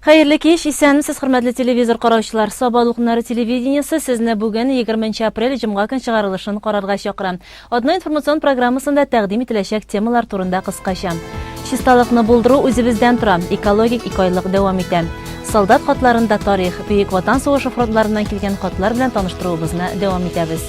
Хәерле кич, исәнмесез, хөрмәтле телевизор караучылар. Саба дулкыннары телевидениесе сезне бүген 20 апрель җомга көн чыгарылышын карарга чакыра. Атна информацион программасында тәкъдим ителәчәк темалар турында кыскача. Чисталыкны булдыру үзебездән тора. Экологик икеайлык дәвам итә. Солдат хатларында тарих, Бөек Ватан сугышы фронтларыннан килгән хатлар белән таныштыруыбызны дәвам итәбез.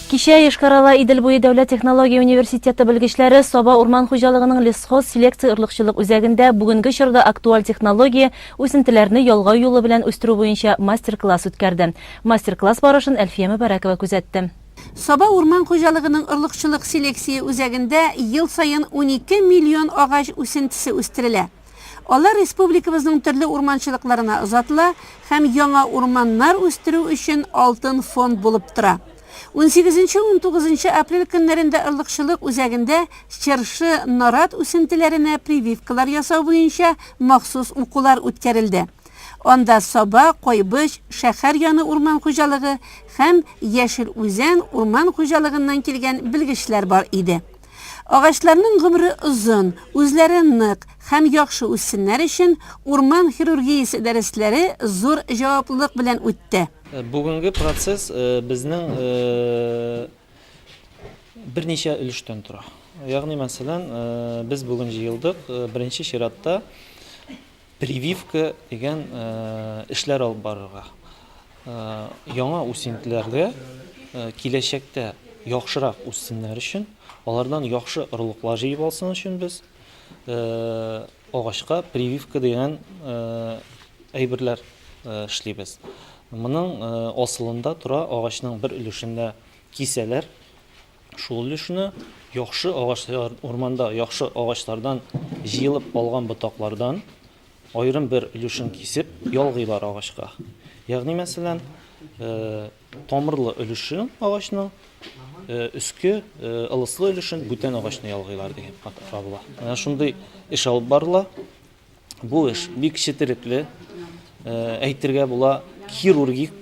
Кичә Йошкар-Ола Идел буе дәүләт технология университеты белгечләре Саба урман хуҗалыгының лесхоз селекция орлыкчылык үзәгендә бүгенге чорда актуаль технология, үсентеләрне ялгау юлы белән үстерү буенча мастер-класс үткәрде. Мастер-класс барышын Әлфия Мөбарәкова күзәтте. Саба урман хуҗалыгының орлыкчылык селекция үзәгендә ел саен 12 миллион агач үсентесе үстерелә. Алар республикабызның төрле урманчылыкларына озатыла һәм яңа урманнар үстерү өчен алтын фонд булып тора. Унсигезенче-унтугызынчы апрель көннәрендә орлыкчылык үзәгендә чыршы, нарат үсентеләренә прививкалар ясау буенча махсус укулар үткәрелде. Анда Саба, Кайбыч, шәһәр яны урман хуҗалыгы һәм Яшел Үзән урман хуҗалыгыннан килгән белгечләр бар иде. Агачларның гомере озын, үзләре нык һәм яхшы үссеннәр өчен урман хирургиясе дәресләре зур җаваплылык белән үтте. Бүгенге процесс безнең берничә өлештән тора. Ягъни, мәсәлән, без бүген җыелдык, беренче чиратта Прививка дигән эшләр алып барырга. Яңа үсентеләргә киләчәктә яхшырак үссеннәр өчен, алардан яхшы орлыклар җыеп алсын өчен без агачка прививка дигән әйберләр эшлибез. Моның асылында тора агачның бер өлешендә кисәләр, Шул өлешне яхшы агачлар, урманда яхшы агачлардан җыелып алган ботаклардан аерым бер өлешен кисеп ялгыйлар агачка. Ягъни мәсәлән, э, тамырлы өлешен агачның, э, өске э, ылыслы өлешен бүтән агачны ялгыйлар дигән атап була. Менә шундый эш алып барыла. Бу эш бик четерекле, әйтергә була, хирургик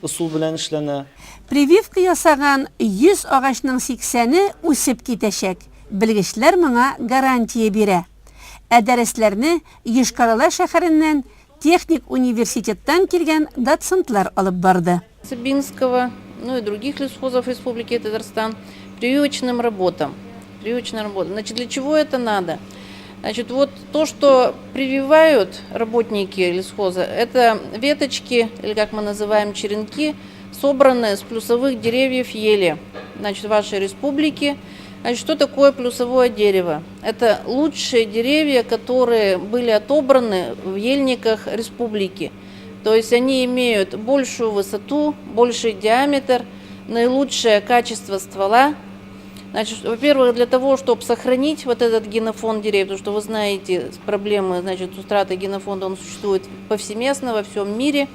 ысул белән эшләнә. Прививка ясаган 100 агачның сиксәне үсеп китәчәк, белгечләр моңа гарантия бирә. Ә дәресләрне Йошкар-Ола шәһәреннән техник университеттан килгән доцентлар алып барды. Цыбинского, ну и других лесхозов Республики Татарстан прививочным работам. Прививочная работа. Значит, для чего это надо? Значит, вот то, что прививают работники лесхоза, это веточки, или как мы называем черенки, собранные с плюсовых деревьев ели, значит, в вашей республике. Значит, что такое плюсовое дерево? Это лучшие деревья, которые были отобраны в ельниках республики. То есть они имеют большую высоту, больший диаметр, наилучшее качество ствола. Значит, во-первых, для того, чтобы сохранить вот этот генофонд деревьев, потому что вы знаете, проблемы, значит, утраты генофонда, он существует повсеместно во всем мире.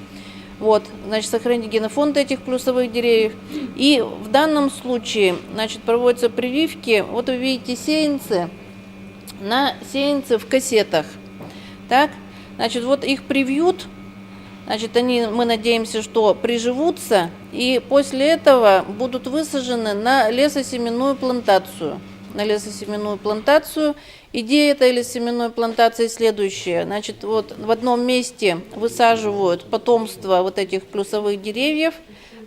Вот, значит, сохранить генофонд этих плюсовых деревьев. И в данном случае, значит, проводятся прививки. Вот вы видите сеянцы, на сеянцы в кассетах. Так, значит, вот их привьют, значит, они, мы надеемся, что приживутся, и после этого будут высажены на лесосеменную плантацию. На лесосеменную плантацию. Идея этой лесосеменной плантации следующая. Значит, вот в одном месте высаживают потомство вот этих плюсовых деревьев,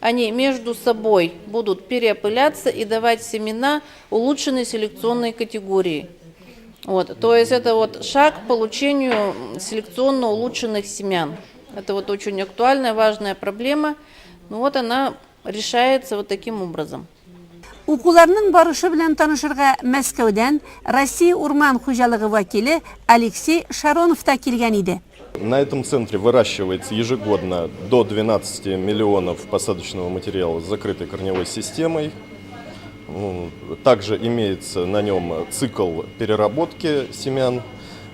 они между собой будут переопыляться и давать семена улучшенной селекционной категории. Вот, то есть это вот шаг к получению селекционно улучшенных семян. Это вот очень актуальная, важная проблема. Ну вот она решается вот таким образом. Укуларның барышы белән танышырга Мәскәүдән Россия урман хуҗалыгы вәкиле Алексей Шаронов та килгән иде. На этом центре выращивается ежегодно до 12 миллионов посадочного материала с закрытой корневой системой. Также имеется на нем цикл переработки семян.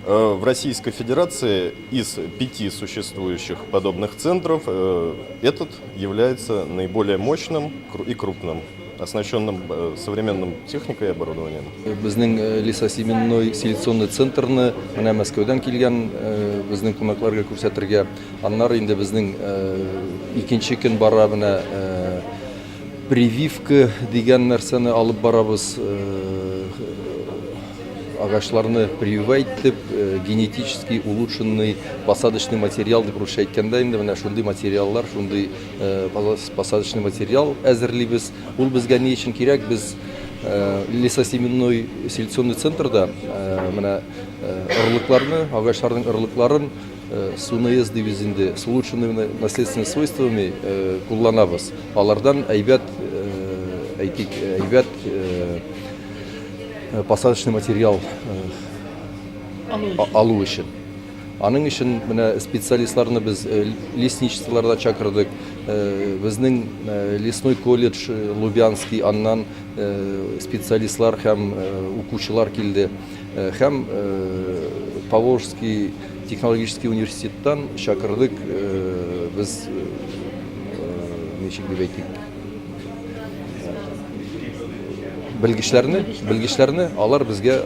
Э, в Российской Федерации из пяти существующих подобных центров э, этот является наиболее мощным и крупным оснащенным э, современным техникой и оборудованием. Безнең лесосеменной селекционный центрны менә Мәскәүдән килгән безнең кунакларга күрсәтергә. Аннары инде безнең икенче көн бара менә Прививка дигән нәрсәне алып барабыз. агачларны прививать итеп, генетически улучшенный посадочный материал дип русча әйткәндә инде менә шундый материаллар, шундый посадочный материал әзерлибез. Ул безгә ни өчен кирәк? Без лесосеменной селекционный центрда менә орлыкларны, агачларның орлыкларын СУНС дибез инде, с улучшенными наследственными свойствами кулланабыз. Алардан әйбәт, әйтик, әйбәт посадочный материал алу өчен. Аның өчен менә специалистларны без лесничестволардан чакырдык. Безнең лесной колледж Лубянский, аннан специалистлар һәм укучылар килде. Һәм Поволжский технологический университеттан чакырдык без, ничек дип әйтик, белгечләрне, белгечләрне, алар безгә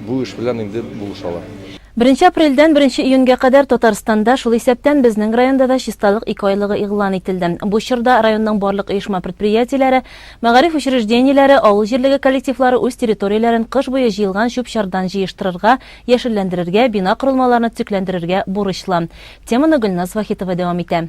бу эш белән инде булышалар. Беренче апрельдән беренче июньгә кадәр Татарстанда, шул исәптән безнең районда да чисталык икеайлыгы игълан ителде. Бу чорда районның барлык оешма-предприятиеләре, Мәгариф учреждениеләре, авыл җирлеге коллективлары үз территорияләрен кыш буе җыелган чүп-чардан җыештырырга, яшелләндерергә, бина-корылмаларны төзекләндерергә бурычлы. Теманы Гөлназ Вахитова дәвам итә.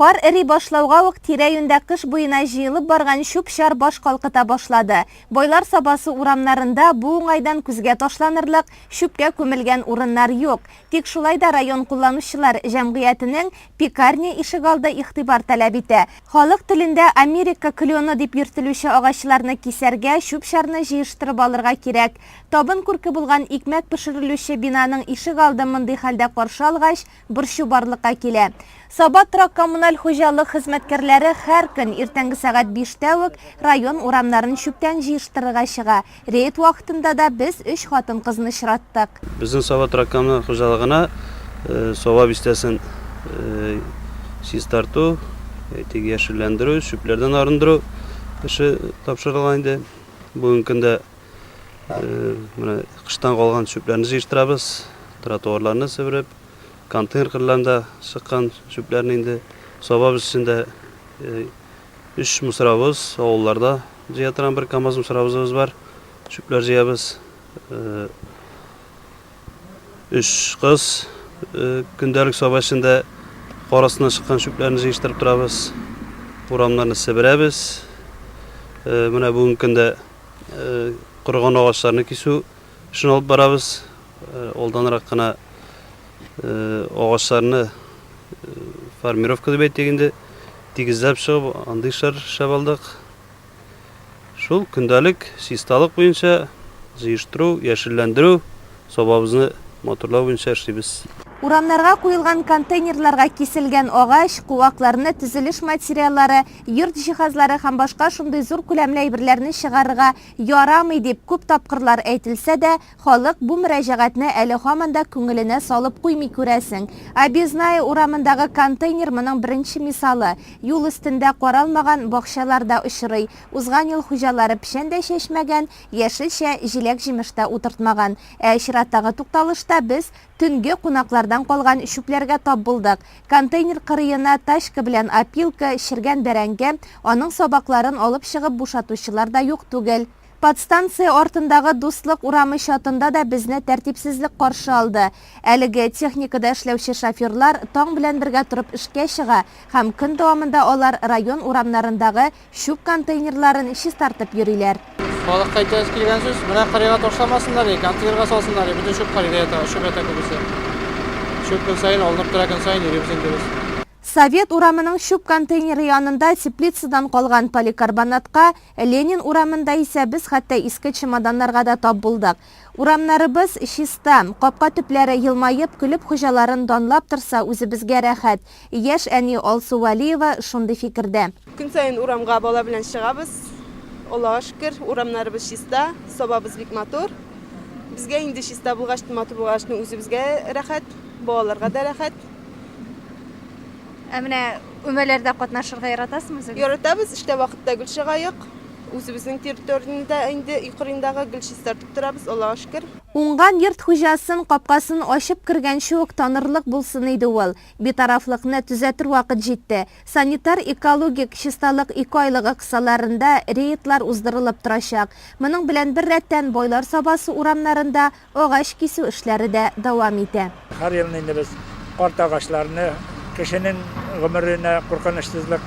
Кар эри башлауга ук тирә-юньдә кыш буена җыелып барган чүп-чар баш калкыта башлады. Байлар Сабасы урамнарында бу уңайдан күзгә ташланырлык чүпкә күмелгән урыннар юк. Тик шулай да район кулланучылар җәмгыятенең Пекарня ишегалды игътибар таләп итә. Халык телендә Америка клены дип йөртелүче агачларны кисәргә, чүп-чарны җыештырып алырга кирәк. Табын күрке булган икмәк пешерелүче бинаның ишегалды мондый хәлдә каршы алгач, борчу барлыкка килә. Саба торак-коммуналь хуҗалык хезмәткәрләре һәр көн иртәнге сәгать биштә үк район урамнарын чүптән җыештырырга чыга. Рейд вакытында да без өч хатын-кызны очраттык. Безнең Саба торак-коммуналь хуҗалыгына Саба бистәсен чистарту, әйтик, яшелләндерү, чүпләрдән арындыру эше тапшырылган инде. Бүгенге көндә менә кыштан калган чүпләрне җыештырабыз, тротуарларны себереп, контейнер кырларында чыккан чүпләрне инде сабабыз эчендә. Өч мусоровоз, авылларда җыя торган бер КАМАЗ мусоровозыбыз бар. Чүпләр җыябыз. Өч кыз көндәлек саба эчендә кар астыннан чыккан чүпләрне җыештырып торабыз. Урамнарны себерәбез. Менә бүгенге көндә корыган агачларны кисү эшен алып барабыз. Алданрак кына агачларны формировка дип әйтик инде, тигезләп чыгып, андый эшләр эшләп алдык. Шул көндәлек чисталык буенча җыештыру, яшелләндерү, сабабызны матурлау буенча эшлибез. Урамнарга куелган контейнерларга киселгән агач, куакларны, төзелеш материаллары, йорт җиһазлары һәм башка шундый зур күләмле әйберләрне чыгарырга ярамый дип күп тапкырлар әйтелсә дә, Халык бу мөрәҗәгатьне әле һаман да күңеленә салып куймый, күрәсең. Объездная урамындагы контейнер моның беренче мисалы. Юл өстендә каралмаган бакчалар да очрый. Узган ел хуҗалары печән дә чәчмәгән, яшелчә, җиләк-җимеш тә утыртмаган. Ә чираттагы тукталышта без төнге кунаклардан калган чүпләргә тап булдык. Контейнер кырыена тачка белән опилка, чергән бәрәңге, аның сабакларын алып чыгып бушатучылар да юк түгел. Подстанция артындагы Дуслык урамы чатында да безне тәртипсезлек каршы алды. Әлеге техникада эшләүче шоферлар таң белән бергә торып эшкә чыга һәм көн дәвамында алар район урамнарындагы чүп контейнерларын чистартып йөриләр. Халыкка әйтәсе килгән сүз, менә кырыйга ташламасыннар ди, контейнерга салсыннар ди, бөтен чүп кырыйда ята, очып ята күбесе. Чүп көн саен алынып тора, көн саен йөрибез инде без. Совет урамының чүп контейнеры янында теплицадан калган поликарбонатка, Ленин урамында исә без хәтта иске чемоданнарга да тап булдык. Урамнарыбыз чиста, капка төпләре елмаеп, көлеп хуҗаларын данлап торса, үзебезгә рәхәт. Яшь әни Алсу Вәлиева шундый фикердә. Көн саен урамга бала белән чыгабыз. Аллага шөкер, урамнарыбыз чиста, Сабабыз бик матур. Безгә инде чиста булгач, матур булгач, үзебезгә рәхәт, балаларга да рәхәт. Ә менә өмәләрдә катнашырга яратасызмы үзегез? Яратабыз, эштә вакытта гел чыгаек. Үзебезнең территорияне дә инде өй кырыендагы гел чистартып торабыз, Аллага шөкер. Уңган йорт хуҗасын капкасын ачып кергәнче үк танырлык булсын иде ул. Битарафлыкны төзәтер вакыт җитте. Санитар-экологик чисталык икеайлыгы кысаларында рейдлар уздырылып торачак. Моның белән беррәттән Байлар Сабасы урамнарында Агач кисү эшләре дә дәвам итә. Һәр елны инде без карт агачларны, кешенең гомеренә куркынычсызлык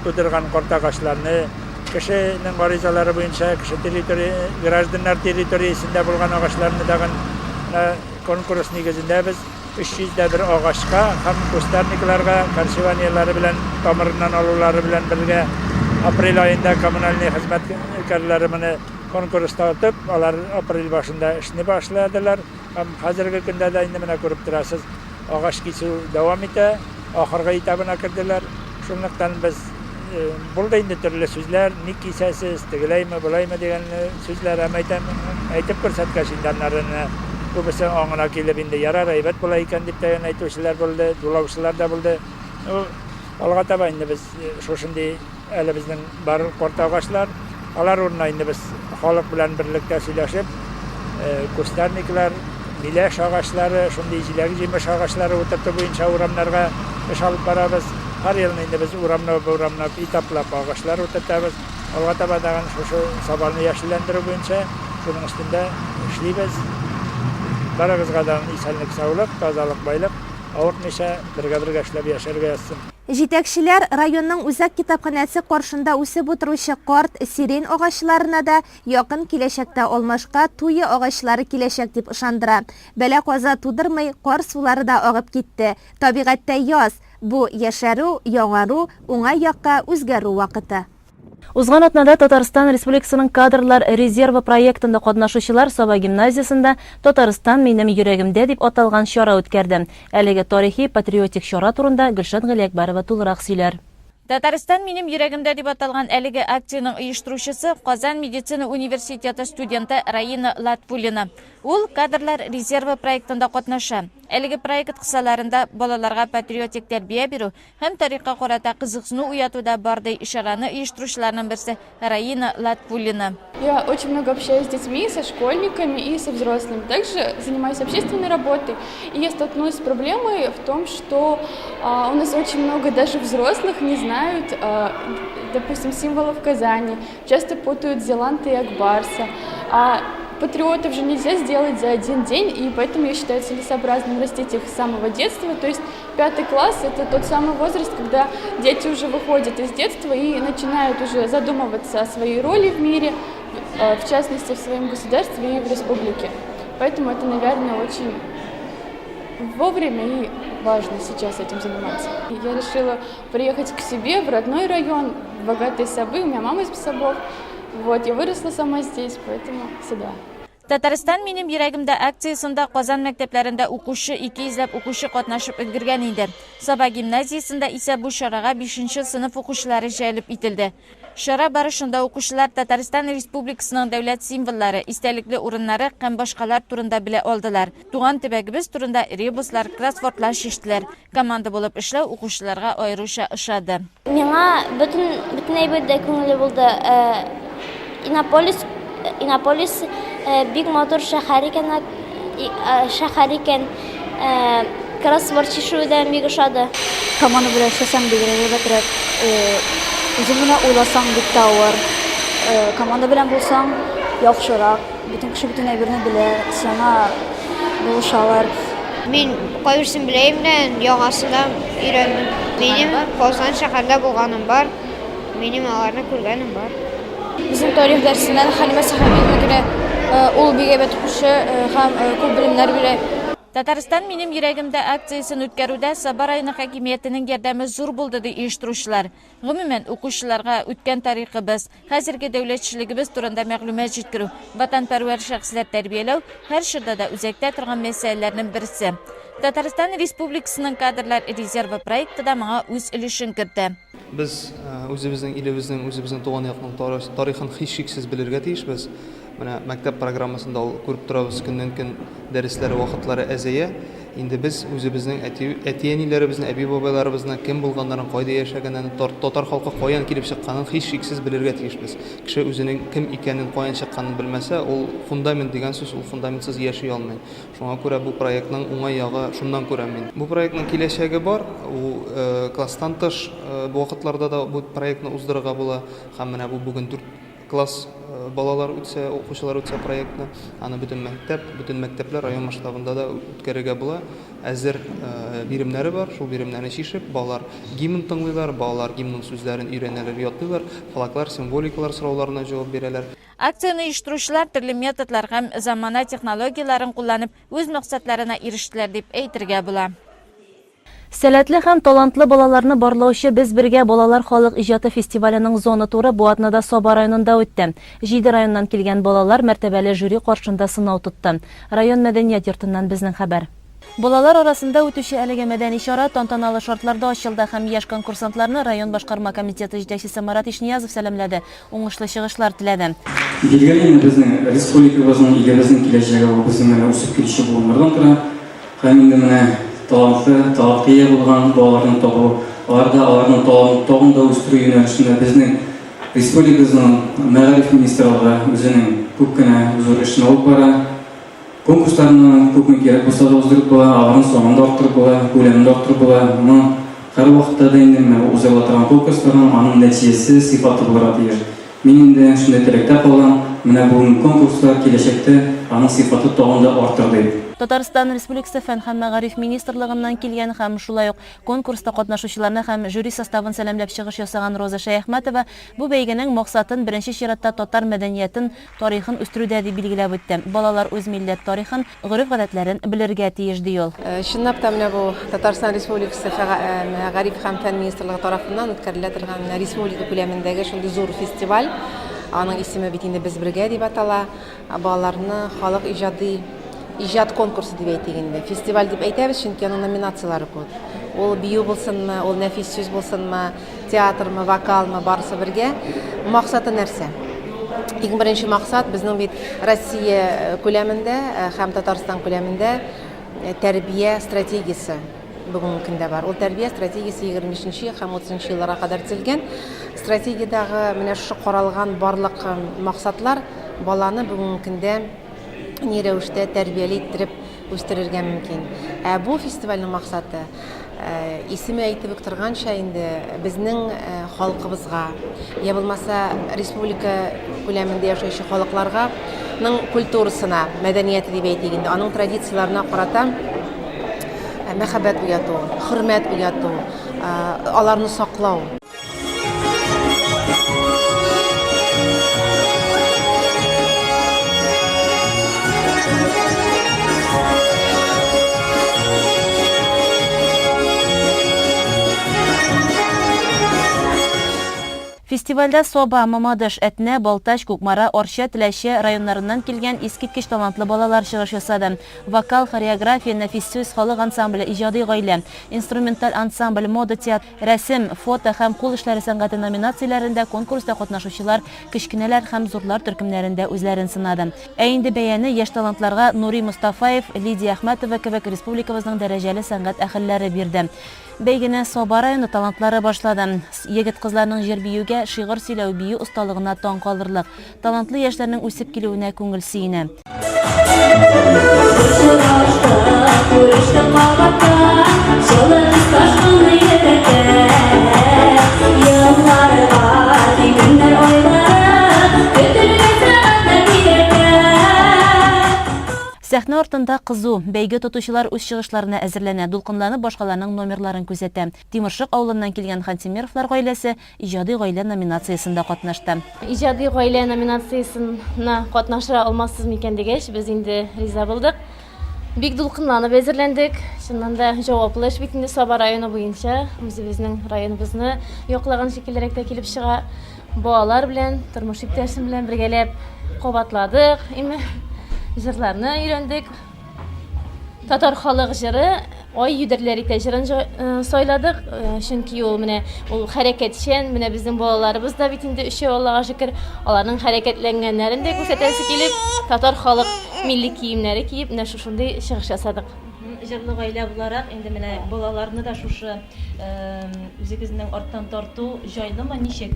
тудырган карт агачларны, кешенең гаризалары буенча кеше территория, гражданнар территориясендә булган агачларны тагын конкурс нигезендә без 301 агачка һәм кустарникларга корчеваниеләре белән тамырыннан алулары белән бергә апрель аенда коммунальный хезмәткәрләре моны Конкурста отып, алар апрель башында эшне башладылар һәм хәзерге көндә дә инде менә күреп торасыз, агач кисү дәвам итә, ахыргы этабына керделәр. Шунлыктан без булды инде төрле сүзләр, ник кисәсез, тегеләйме, болаймы дигән сүзләр һәм әйтәм, әйтеп күрсәткәч инде аннары менә күбесе аңына килеп инде ярар, әйбәт була икән дип тә әйтүчеләр булды, дулаучылар да булды. Ну, алга таба инде без шушындый Әле безнең бар карт агачлар. Алар урынына инде без халык белән берлектә сөйләшеп, кустарниклар, миләш агачлары, шундый җиләк-җимеш агачлары утырту буенча урамнарга эш алып барабыз. Һәр елны инде без урамлап-урамлап, этаплап агачлар утыртабыз. Алга таба тагын шушы Сабаны яшелләндерү буенча шуның өстендә эшлибез. Барыгызга да исәнлек-саулык, тазалык, байлык, авыртмыйча бергә-бергә эшләп яшәргә язсын. Җитәкчеләр районның үзәк китапханәсе каршында үсеп утыручы карт сирень агачларына да якын киләчәктә алмашка туя агачлары киләчәк дип ышандыра. Бәла-каза тудырмый, кар сулары да агып китте. Табигатьтә яз! Бу, яшәрү, яңару, уңай якка үзгәрү вакыты. Узган атнада Татарстан Республикасының кадрлар резервы проектында катнашучылар Саба гимназиясендә Татарстан минем йөрәгемдә дип аталган чара үткәрде. Әлеге тарихи, патриотик чара турында Гөлшат Галиәкбәрова тулырак сөйләр. Татарстан минем йөрәгемдә дип аталган әлеге акциянең оештыручысы, Казан медицина университеты студенты Раина Латфуллина. Ул Кадрлар резервы проектында катнаша. Әлеге проект кысаларында балаларга патриотик тәрбия бирү һәм тарихка карата кызыксыну уяту да бар, ди чараны оештыручыларның берсе Раина Латфуллина. Я очень много общаюсь с детьми, со школьниками и со взрослыми. Также занимаюсь общественной работой. И я столкнулась с проблемой в том, что а, у нас очень много даже взрослых не знают, а, допустим, символов Казани, часто путают Зеланта и Акбарса. А патриотов же нельзя сделать за один день, и поэтому я считаю целесообразным растить их с самого детства. То есть пятый класс – это тот самый возраст, когда дети уже выходят из детства и начинают уже задумываться о своей роли в мире, э, в частности, в своем государстве и в республике. Поэтому это, наверное, очень вовремя и важно сейчас этим заниматься. Я решила приехать к себе в родной район, в богатые Сабы. У меня мама из Сабов. Вот, я выросла сама здесь, поэтому сюда. Татарстан минем йөрәгемдә акциясендә Казан мәктәпләрендә укучы 200 ләп укучы катнашып өлгергән инде. Саба гимназиясендә исә бу чарага бишенче сыйныф укучылары җәлеп ителде. Чара барышында укучылар Татарстан Республикасының дәүләт символлары, истәлекле урыннары һәм башкалар турында белә алдылар. Туган төбәгебез турында ребуслар, кроссвордлар чиштеләр. Команда булып эшләү укучыларга аеруча ошады. Миңа бөтен бөтен әйбер дә күңелле булды. Иннополис Иннополис бик матур шәһәр икән, шәһәр икән. Кроссворд чишүе дә бик ошады. Команда белән эшләсәң бигрәк әйбәтрәк. Үзең генә уйласаң бик тә авыр. Команда белән булсаң яхшырак. Бөтен кеше бөтен әйберне белә, сиңа булышалар. Мин кайберсен беләм дә, яңасын да өйрәндем. Минем Казан шәһәрендә булганым бар, минем аларны күргәнем бар. Безнең тарих дәресеннән Хәлимә Сәхәбиевна керә. Ул бик әйбәт укучы һәм күп белемнәр бирә. Татарстан минем йөрәгемдә акциясен үткәрүдә Саба районы хакимиятенең ярдәме зур булды, ди оештыручылар. Гомумән, укучыларга үткән тарихыбыз, хәзерге дәүләтчелегебез турында мәгълүмат җиткерү, ватанпәрвәр шәхесләр тәрбияләү һәр чорда да үзәктә торган мәсьәләләрнең берсе. Татарстан Республикасының кадрлар резервы проекты да моңа үз өлешен кертә. Без үзебезнең илебезнең, үзебезнең туган якның тарихын һичшиксез белергә тиешбез. Менә мәктәп программасында ул күреп торабыз, көннән-көн дәресләре, вакытлары әзәя. Инде без үзебезнең әти, әти-әниләребезне, әби-бабайларыбызны, кем булганнарын, кайда яшәгәннәрен, татар халкы каян килеп чыкканын һичшиксез белергә тиешбез. Кеше үзенең кем икәнен, каян чыкканын белмәсә, ул фундамент дигән сүз, ул фундаментсыз яши алмый. Шуңа күрә бу проектның уңай ягы шуннан күрәм мин. Бу проектның киләчәге бар, ул класстан тыш вакытларда да бу проектны уздырырга була. Һәм менә бу бүген дүрт класс балалар үтсә, укучылар үтсә проектны, аны бөтен мәктәп, бөтен мәктәпләр район масштабында да үткәрергә була. Әзер биремнәре бар, шул биремнәрне чишеп, балалар гимн тыңлыйлар, балалар гимнның сүзләрен өйрәнәләр, ятлыйлар, флаглар, символикалар сорауларына җавап бирәләр. Акцияне оештыручылар төрле методлар һәм замана технологияләрен кулланып үз максатларына ирештеләр дип әйтергә була. Сәләтле һәм талантлы балаларны барлаучы Без бергә балалар халык иҗаты фестиваленең зона туры бу атнада Саба районында үтте. Җиде районнан килгән балалар мәртәбәле жюри каршында сынау тотты. Район мәдәният йортыннан безнең хәбәр. Балалар арасында үтүче әлеге мәдәни чара тантаналы шартларда ачылды һәм яшь конкурсантларны район башкарма комитеты җитәкчесе Марат Ишниязов сәламләде, уңышлы чыгышлар теләде. Билгеле инде, безнең республикабызның, илебезнең киләчәге ул безнең менә үсеп килүче буыннардан тора. Һәм инде менә талантлы, талантка ия булган балаларны табу, аларда аларның талантын тагын да үстерү юнәлешендә безнең республикабызның мәгариф министрлыгы үзенең күп кенә зур эшен алып бара. Конкурсларны күпме кирәк булса да уздырып була, аларның санын да арттырып була, күләмен дә арттырып була. Но һәрвакытта да инде менә бу уздырыла торган конкурсларның аның нәтиҗәсе, сыйфаты булырга тиеш. Мин инде шундый теләктә калам, менә бүгенге конкурслар киләчәктә аның сыйфаты тагын да артыр дип. Татарстан Республикасы Фән һәм мәгариф министрлыгыннан килгән һәм шулай ук конкурста катнашучыларны һәм жюри составын сәламләп чыгыш ясаган Роза Шәяхмәтова бу бәйгенең максатын беренче чиратта татар мәдәниятен, тарихын үстерүдә дип билгеләп үтте. Балалар үз милләт тарихын, гореф-гадәтләрен белергә тиеш, ди ул. Чынлап та, менә бу Татарстан Республикасы Мәгариф һәм фән министрлыгы тарафыннан үткәрелә торган менә республика күләмендәге шундый зур фестиваль. Аның исеме бит инде Без бергә дип атала. Балаларны халык иҗади иҗат конкурсы дип әйтик инде. Фестиваль дип әйтәбез, чөнки аның номинацияләре күп. Ул бию булсынмы, ул нәфис сүз булсынмы, Театрмы, вокалмы, барысы бергә. Максаты нәрсә? Иң беренче максат безнең бит Россия э, күләмендә э, һәм Татарстан күләмендә э, тәрбия стратегиясе бүгенге көндә бар. Ул тәрбия стратегиясе 25 һәм 30 елларга кадәр төзелгән. Стратегиядәге менә шушы каралган барлык максатлар баланы бүгенге көндә ни рәвештә тәрбияле иттереп үстерергә мөмкин. Ә бу фестивальнең максаты, исеме әйтеп үк торганча инде, безнең халкыбызга, я булмаса республика күләмендә яшәүче халыкларга ның культурасына, мәдәнияте дип әйтик инде, аның традицияләренә карата мәхәббәт уяту, хөрмәт уяту, аларны саклау. Фестивальдә Саба, Мамадыш, Әтнә, Балтач, Кукмара, Арча, Теләче районнарыннан килгән искиткеч талантлы балалар чыгыш ясады. Вокал, хореография, нәфис сүз, халык ансамбле, иҗади гаилә, инструменталь ансамбль, мода театры, Рәсем, фото һәм кул эшләре сәнгате номинацияләрендә конкурста катнашучылар кечкенәләр һәм зурлар төркемнәрендә үзләрен сынады. Ә инде бәяне яшь талантларга Нури Мостафаев, Лидия Әхмәтова кебек республикабызның дәрәҗәле сәнгать әһелләре бирде. Бәйгене Саба районы талантлары башлады. Егет-кызларның җыр-биюгә, шигырь сөйләү, бию осталыгына таң калырлык. Талантлы яшьләрнең үсеп килүенә күңел сөенә. Сәхнә артында кызу, бәйге тотучылар үз чыгышларына әзерләнә, дулкынланып башкаларның номерларын күзәтә. Тимершык авылыннан килгән Хантимировлар гаиләсе Иҗади гаилә номинациясендә катнашты. Иҗади гаилә номинациясенә катнаша алмассыз микән дигәч, без инде риза булдык. Бик дулкынланып әзерләндек. Чыннан да җаваплы эш бит инде Саба районы буенча. Үзебезнең районыбызны яклаган шикеллерәк тә килеп чыга. Балалар белән, тормыш иптәшем белән бергәләп кабатладык, име җырларны өйрәндек. Татар халык җыры Ай йөдерләр итә җырын сайладык, чөнки ул менә ул хәрәкәтчән, менә безнең балаларыбыз да бит инде өчәү, Аллага шөкер, аларның хәрәкәтләнгәннәрен дә күрсәтәсе килеп, татар халык Милли киемнәре киеп, менә шушындый чыгыш ясадык. Җырлы гаилә буларак, инде менә балаларны да шушы үзегезнең арттан тарту җайлымы, ничек?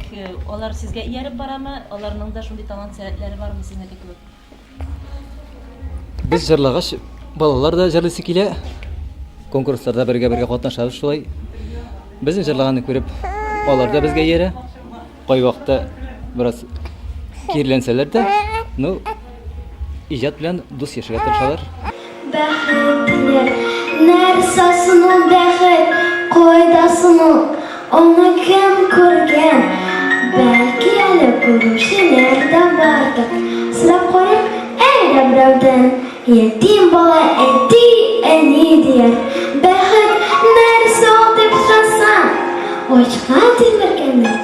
Алар сезгә ияреп барамы? Аларның да шундый талант сәләтләре бармы сезнеке кебек? Без җырлагач, балалар да җырлыйсы килә. Конкурсларда бергә-бергә катнашабыз шулай. Безнең җырлаганны күреп, алар да безгә иярә. Кайвакытта бераз киреләнсәләр дә, ну, иҗат белән дус яшәргә тырышалар. Бәхетле, нәрсә соң ул бәхет, кайда соң ул, аны кем күргән? Бәлки әле күрүчеләр дә бардыр. Сорап карыйк, әйдә берәүдән. Ятим бала әти, әни дияр. Бәхет нәрсә ул дип сорасаң, ачка тилмергәнне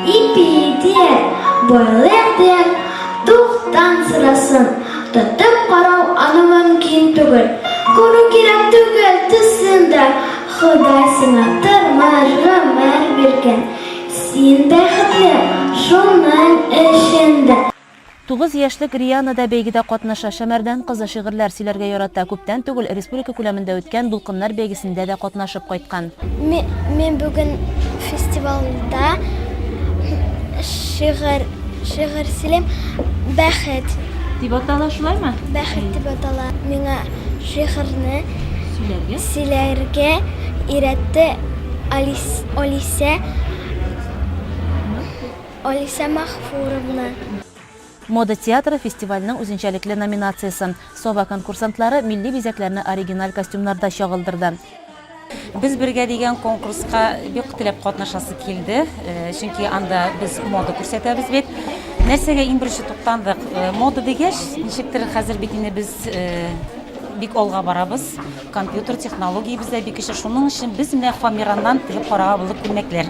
ипи дияр. Байлык дияр, туктан сорасын. Тотып карау аны мөмкин түгел. Күрү кирәк түгел төсен дә. Ходай сиңа тормыш, гомер биргән. Син бәхетле шуның өчен дә. 9 яшьлек Риана да бәйгедә катнаша. Шәмәрдән кызы шигырьләр сөйләргә ярата. Күптән түгел республика күләмендә үткән Дулкыннар бәйгесендә дә катнашып кайткан. Мин бүген фестивальдә шигырь шигырь сөйлим. Бәхет. Дип атала, шулаймы? Бәхет дип атала. Миңа шигырьне сөйләргә сөйләргә өйрәтте Алисә. Алисә Махфуровна. Мода театры фестивальнең үзенчәлекле номинациясе. Сова конкурсантлары милли бизәкләрне оригиналь костюмнарда чагылдырды. Без бергә дигән конкурска бик теләп катнашасы килде, чөнки анда без мода күрсәтәбез бит. Нәрсәгә иң беренче туктандык? Мода дигәч, ничектер хәзер бит инде без бик алга барабыз. Компьютер технологиябез дә бик көчле. Шуның өчен без менә Фамираннан тегеп карага булдык күлмәкләр.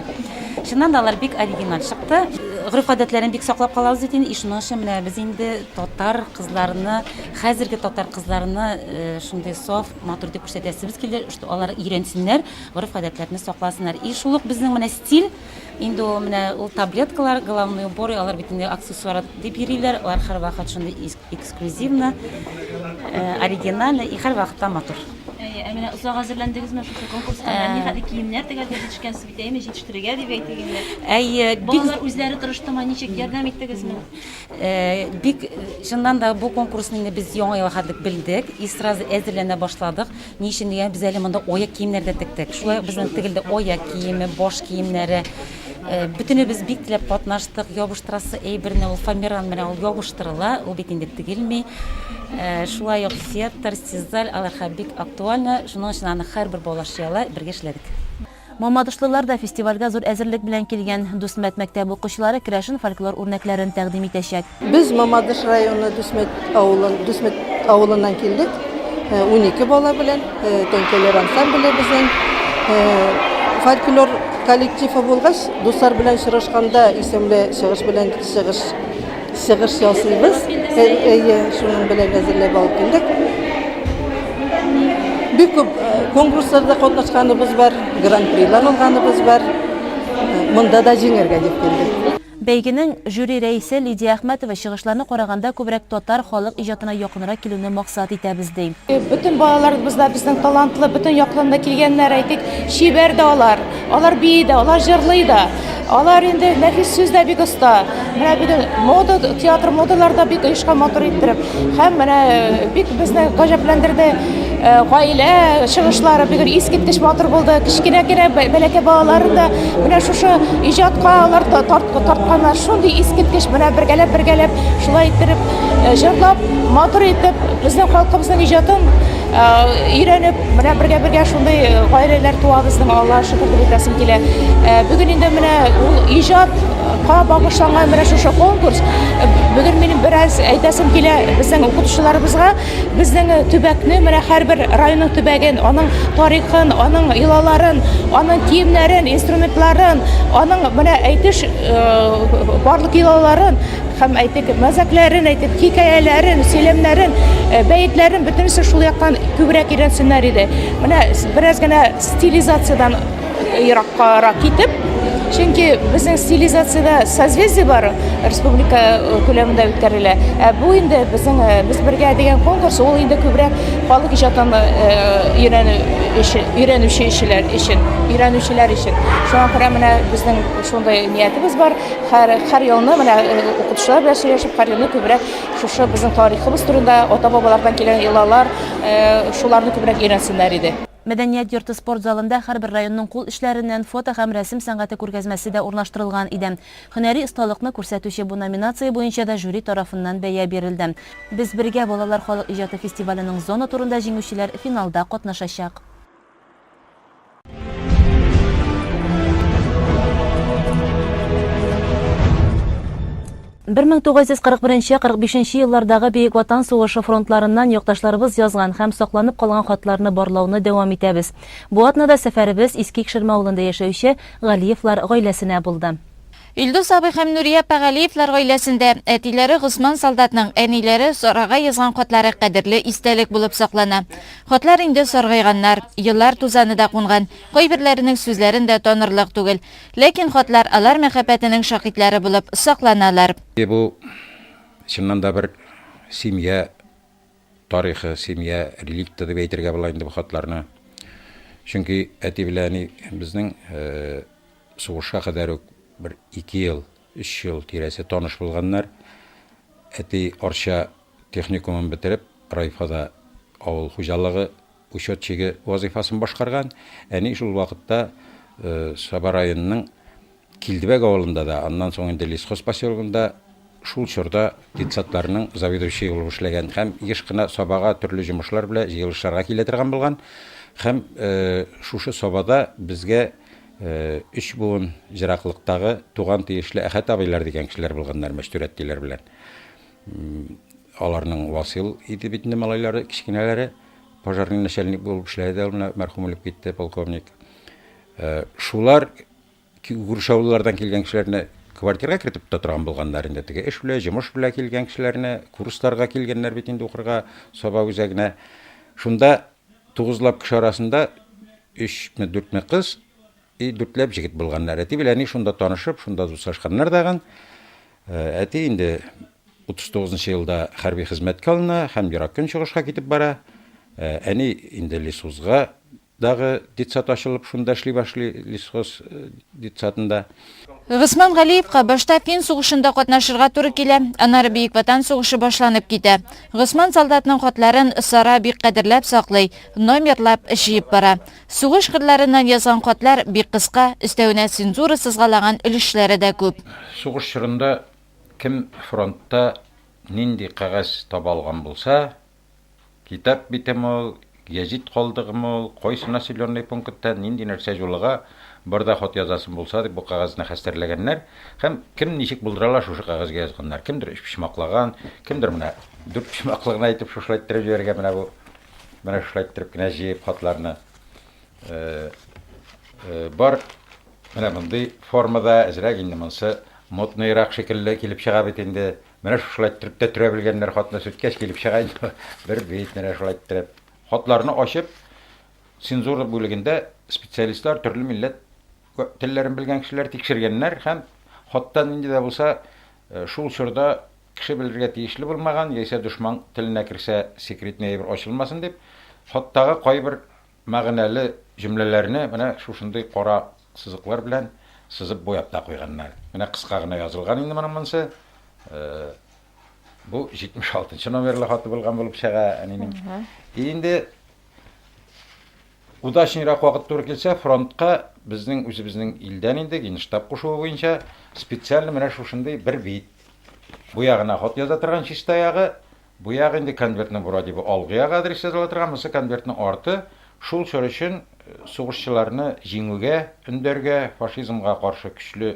Чыннан да алар бик оригиналь чыкты. Гореф-гадәтләрен бик саклап калабыз бит инде. И шуның өчен менә без инде татар кызларны, хәзерге татар кызларны э, шундый саф, матур итеп күрсәтәсебез килде, что алар өйрәнсеннәр, гореф-гадәтләрне сакласыннар. И шул ук безнең менә стиль, инде ул менә ул таблеткалар, головной уборы, алар бит инде аксессуар дип йөриләр, алар һәрвакыт шундый Эксклюзивно, оригинально и һәрвакытта матур. Әйе, ә менә озак әзерләндегезме шушы конкурска? Менә нихәтле киемнәр тегәргә җитешкәнсез бит, әйеме, җитештерергә дип әйтик инде. Әйе, бик Балалар үзләре тырыштымы, ничек ярдәм иттегезме? Бик чыннан да бу конкурсны инде без яңа елга хәтлек белдек и сразу әзерләнә башладык. Ни өчен дигән, без әле монда аяк киемнәр дә тектек. Шулай ук безнең тегелде аяк киеме, баш киемнәре. Бөтенебез бик теләп катнаштык. Ябыштырасы әйберне ул фоамиран менә ул ябыштырыла, ул бит инде тегелми. Шулай ук фетр, сизаль алар хәзер бик актуальны. Шуның өчен аны һәрбер бала эшли ала, бергә эшләдек. Мамадышлылар да фестивальгә зур әзерлек белән килгән. Дүсмәт мәктәбе укучылары керәшен фольклор үрнәкләрен тәкъдим итәчәк. Без Мамадыш районы Дүсмәт авылын, Дүсмәт авылыннан килдек. 12 бала белән Тәңкәләр ансамбле безнең фольклор коллективы булгач, дуслар белән очрашканда исемле чыгыш белән чыгыш чыгыш ясыйбыз. Әйе, шуның белән әзерләп алып килдек. Бик күп конкурсларда катнашканыбыз бар, гран-прилар алганыбыз бар. Монда да җиңәргә дип килдек. Бәйгенең жюри рәисе Лидия Әхмәтова чыгышларны караганда күбрәк татар халык иҗатына якынрак килүне максат итәбез, ди. Бөтен балаларыбыз да безнең талантлы, бөтен яктан да килгәннәр, әйтик, чибәр дә алар, алар бии дә, алар җырлый да, алар инде нәфис сүз дә бик оста. Менә бөтен мода, театр модалар да бик оешкан матур иттереп. Һәм менә бик безне гаҗәпләндерде гаилә чыгышлары бик искиткеч матур булды. Кечкенә генә бәләкәй балаларын да менә шушы иҗатка алар тартканнар. Шундый искиткеч менә бергәләп-бергәләп шулай иттереп җырлап, матур итеп безнең халкыбызның иҗатын өйрәнеп, менә бергә-бергә шундый гаиләләр туа безнең, Аллаһ шөкер дип әйтәсем килә. Бүген инде менә ул иҗатка багышланган менә шушы конкурс. Бүген минем бераз әйтәсем килә безнең укытучыларыбызга, безнең төбәкне, менә һәрбер районның төбәген, аның тарихын, аның йолаларын, аның киемнәрен, инструментларын, аның менә әйтеш барлык йолаларын һәм әйтик, мәзәкләрен, әйтик, хикәяләрен, сөйләмнәрен, бәетләрен бөтенесе шул яктан күбрәк өйрәнсеннәр иде. Менә бераз генә стилизациядән ераккарак китеп. Чөнки безнең стилизациядә созвездие бар, республика э, күләмендә үткәрелә. Ә бу инде безнең э, Без бергә дигән конкурс, ул инде күбрәк халык иҗатын э, өйрәнү өйрәнүче кешеләр өчен, өйрәнүчеләр өчен. Шуңа күрә менә безнең шундый ниятебез бар. Һәр һәр елны менә укытучылар белән сөйләшеп, һәр елны күбрәк шушы безнең тарихыбыз турында, ата-бабалардан килгән йолалар, шуларны күбрәк өйрәнсеннәр иде. Мәдәният йорты спорт залында һәрбер районның кул эшләреннән фото һәм рәсем сәнгате күргәзмәсе дә урнаштырылган иде. Һөнәри осталыкны күрсәтүче бу номинация буенча да жюри тарафыннан бәя бирелде. Без бергә балалар халык иҗаты фестиваленең зона турында җиңүчеләр финалда катнашачак. 1941-45 еллардагы Бөек Ватан сугышы фронтларыннан якташларыбыз язган һәм сакланып калган хатларны барлауны дәвам итәбез. Бу атнада сәфәребез Иске Икшермә авылында яшәүче Галиевлар гаиләсенә булды. Илдус абый һәм Нурия апа Галиевлар гаиләсендә әтиләре Госман солдатның, әниләре Сарага язган хатлары кадерле истәлек булып саклана. Хатлар инде саргайганнар, еллар тузаны да кунган, кайберләренең сүзләрен дә танырлык түгел. Ләкин хатлар алар мәхәббәтенең шаһитләре булып сакланалар. Бу, чыннан да, бер семья тарихы, семья реликты дип әйтергә була инде бу хатларны. Чөнки әти белән әни безнең сугышка кадәр үк бер ике ел, өч ел тирәсе таныш булганнар. Әти Арча техникумын бетереп, райфода авыл хуҗалыгы учетчигы вазыйфасын башкарган. Әни шул вакытта Саба районының Килдебәк авылында да, аннан соң инде Лесхоз поселогында шул чорда детсадларның заведующие булып эшләгән һәм еш кына Сабага төрле җомышлар белән җыелышларга килә торган булган. Һәм шушы Сабада безгә өч буын җыраклыктагы туган тиешле Әхәт абыйлар дигән кешеләр булганнар Мәчтүрәттиләр белән. Аларның Васил иде бит инде малайлары, кечкенәләре. Пожарный начальник булып эшләде дә ул менә мәрхүм үлеп китте, полковник. Э, шулар күрше авыллардан килгән кешеләрне квартирга кертеп тота торган булганнар инде. Теге эш белән, җомыш белән килгән кешеләрне, курсларга килгәннәр бит инде укырга Саба үзәгенә. Шунда тугызлап кеше арасында өчме, дүртме кыз и дүртләп җегет булганнар. Әти белән әни шунда танышып, шунда дуслашканнар дагын. Э, әти инде 39 нчы елда хәрби хезмәткә алына һәм Ерак Көнчыгышка китеп бара. Э, әни инде Лесхозга дагы детсад ачылып, шунда эшли башлый Лесхоз э, детсадында. Госман Галиевка башта фин сугышында катнашырга туры килә, аннары Бөек Ватан сугышы башланып китә. Госман солдатның хатларын Сара бик кадерләп саклый, номерлап җыеп бара. Сугыш кырларыннан язган хатлар бик кыска, өстәвенә цензура сызгалаган өлешләре дә күп. Сугыш чорында кем фронтта нинди кәгазь таба алган булса, китап битеме ул, гәзит калдыгымы ул, кайсы населенный пунктта нинди нәрсә җулыга, бар да хат язасын булса дип бу кәгазьне хәстәрләгәннәр һәм кем ничек булдыра ала шушы кәгазьгә язганнар. Кемдер өчпочмаклаган, кемдер менә дүртпочмаклы гына итеп шушылай иттереп җибәргән, менә бу Менә шулай иттереп кенә җыеп хатларны бар. Менә мондый формада әзрәк инде монысы модныйрак шикелле килеп чыга бит инде. Менә шулай иттереп тә төрә белгәннәр хатны сүткәч килеп чыга инде. Бер бит менә шулай иттереп. Хатларны ачып, цензура бүлегендә специалистлар төрле милләт телләрен белгән кешеләр тикшергәннәр һәм хатта нинди дә булса шул чорда Кеше белергә тиешле булмаган, яисә дошман теленә керсә, секретный әйбер ачылмасын дип, хаттагы кайбер мәгънәле җөмләләрне менә шушындый кара сызыклар белән сызып буяп та куйганнар. Менә кыска гына язылган инде моның монысы. Бу 76 нчы номерлы хаты булган булып чыга әнинең. И инде Удачныйрак вакыт туры килсә, фронтка безнең үзебезнең илдән инде Генштаб кушуы буенча специально менә шушындый бер бит. Бу ягына хат яза торган чиста ягы, бу ягы инде конвертның вроде бы алгы ягы адрес языла торган, монысы конвертның арты. Шул чор өчен сугышчыларны җиңүгә өндәргә, фашизмга каршы көчле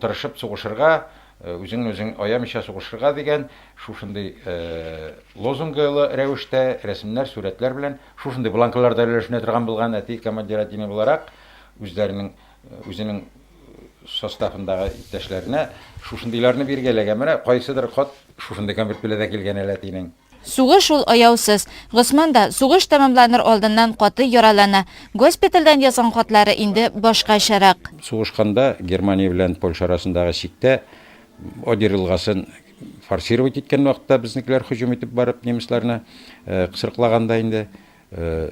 тырышып сугышырга, үзеңне-үзең аямыйча сугышырга дигән шушындый лозунгалы рәвештә рәсемнәр, сурәтләр белән Шушындый бланкалар да өләшенә торган булган әти командир отделение буларак үзләренең үзенең составындагы иптәшләренә шушындыйларны биргәләгән. Менә кайсыдыр хат шушындый конверт белән дә килгән әле әтинең. Сугыш ул аяусыз. Госман да сугыш тәмамланыр алдыннан каты яралана. Госпитальдән язган хатлары инде башкачарак. Сугышканда Германия белән Польша арасындагы чиктә Одер елгасын форсировать иткән вакытта безнекеләр һөҗүм итеп барып немецларны кысрыклаганда инде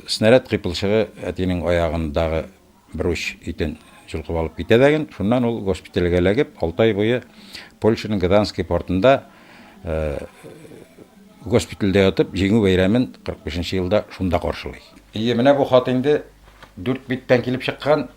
снаряд кыйпылчыгы әтинең аягындагы бер уч итен җолкып алып китә дәген, шуннан ул госпитальгә эләгеп, алты ай буе Польшаның Гданский портында госпитальдә ятып, Җиңү бәйрәмен 45 нче елда шунда каршылый. Ие, менә бу хат инде дүрт биттән килеп чыккан,